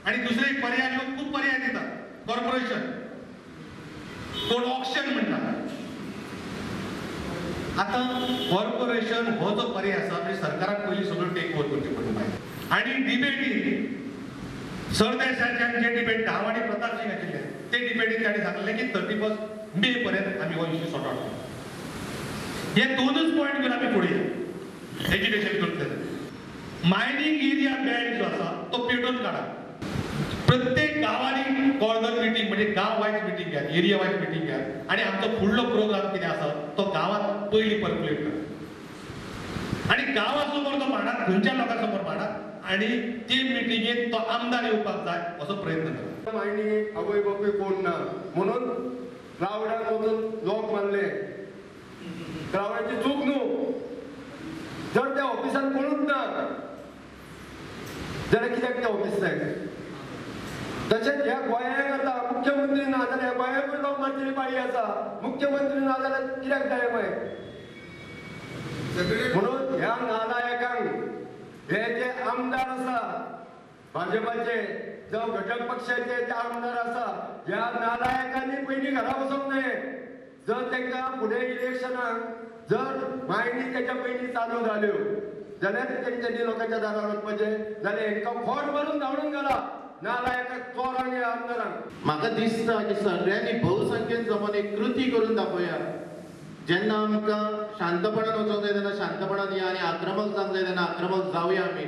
आणि दुसरे एक पर्याय, लोक खूप पर्याय दितात, कॉर्पोरेशन, कोण ऑक्शन म्हणटा. आतां कॉर्पोरेशन हो जो पर्याय आसा म्हणजे सरकाराक पयलीं सगळ्यो टेक ओवर करच्यो पडटा मागीर. आनी डिबेटी सरदेशाच्यान जे डिबेट हांव आनी प्रताप सिंग आशिल्ले ते डिबेटीन ताणें सांगलें की 31 मे पर्यंत आमी हो इश्यू सॉर्ट आउट करतले. हे दोनूच पॉयंट घेवन आमी फुडें एज्युकेशन करतले. मायनींग एरिया बॅन जो आसा तो पेटोवन काडा. प्रत्येक गांवांनी कॉर्नर मिटींग म्हणजे गांव वायज मिटींग घेयात, एरिया वायज मिटींग घेयात आनी आमचो फुडलो प्रोग्राम कितें आसा तो गांवांत पयलीं पर्क्युलेट करा आनी गांवा समोर तो मांडात, खंयच्या लोकां समोर मांडात आनी ते मिटिंगेक तो आमदार येवपाक जाय असो प्रयत्न करा. मायनिंगेक आवय बापूय कोण ना म्हणून क्रावडान वचून लोक मारले. क्रावडाची चूक न्हू, जर त्या ऑफिसान कोणूच ना जाल्यार कित्याक त्या ऑफिस जाय. तशेंच ह्या गोंयांक आतां मुख्यमंत्री ना जाल्यार ह्या गोंयांकूय लोक मारचेली पाळी आसा. मुख्यमंत्री ना जाल्यार कित्याक जाय मागीर. म्हणून ह्या नालायकांक हे जे आमदार आसा भाजपाचे जावं घटक पक्षाचे जे आमदार आसा ह्या नालायकांनी पयलीं घरा वचोंक नये. जर तांकां फुडें इलेक्शनाक जर मायनी तेच्या पयलीं चालू जाल्यो जाल्यार तेंच्यांनी लोकांच्या दारार वचपाचें, जाल्यार हेंकां खोट मारून धांवडून घाला नालायकाक, चोरांक, ह्या आमदारांक. म्हाका दिसता की सगळ्यांनी बहुसंख्येन जमोन एक कृती करून दाखोवया. जेन्ना आमकां शांतपणान वचोंक जाय तेन्ना शांतपणान या आनी आक्रमक जावंक जाय तेन्ना आक्रमक जावया. आमी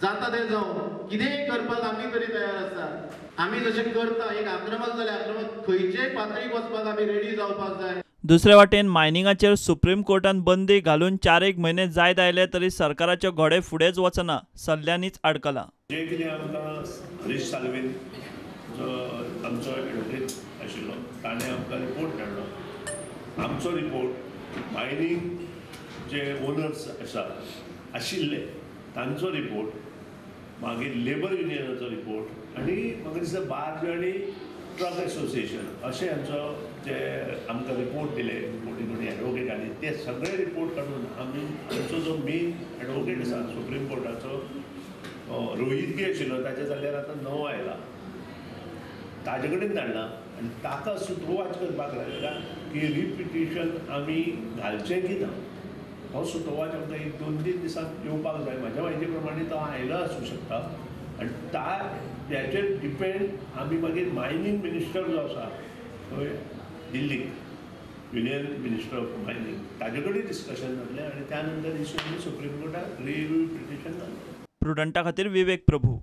जाता तें जावं, कितेंय करपाक आमी तरी तयार आसा. आमी जशें करता एक आक्रमक जाल्यार आक्रमक खंयचेय पातळीक वचपाक आमी रेडी जावपाक जाय. दुसरे वाटेन मायनिंगाचेर सुप्रीम कोर्टान बंदी घालून 4-1 म्हयने जायत आयले तरी सरकाराच्यो घोडे फुडेंच वचना, सल्ल्यांनीच आडकला. जे कितें आमकां हरीश साल्वेन जो आमचो एडवोकेट आशिल्लो ताणें आमकां रिपोर्ट धाडलो. आमचो रिपोर्ट मायनींग जे ओनर्स आसा आशिल्ले तांचो रिपोर्ट, मागीर लेबर युनियनाचो रिपोर्ट आनी म्हाका दिसता बार्ज आनी ट्रक एसोसिएशन अशें हांचो जे आमकां रिपोर्ट दिले मोटी मोटी एडवोकेटांनी ते सगळे रिपोर्ट काडून आमी आमचो जो मेन एडवोकेट आसा सुप्रीम कोर्टाचो रोहितगी आशिल्लो ताच्या जाल्यार आतां नवो आयला ताजे कडेन धाडला आनी ताका सुत्रोवाच करपाक लागला की रिपिटिशन आमी घालचें की ना. हो सुत्रोवाच आमकां 1-2-3 दिसांत येवपाक जाय. म्हाज्या म्हायती प्रमाणे तो आयलो आसूं शकता आनी त्याचेर डिपेंड आमी मागीर मायनींग मिनिस्टर जो आसा थंय दिल्लीक युनियन मिनिस्टर ऑफ मायनींग ताजे कडेन डिस्कशन जातलें आनी त्या नंतर इश्यू आमी सुप्रीम कोर्टाक रिव्यू पिटिशन घालतले. प्रुडंटा खातीर विवेक प्रभू.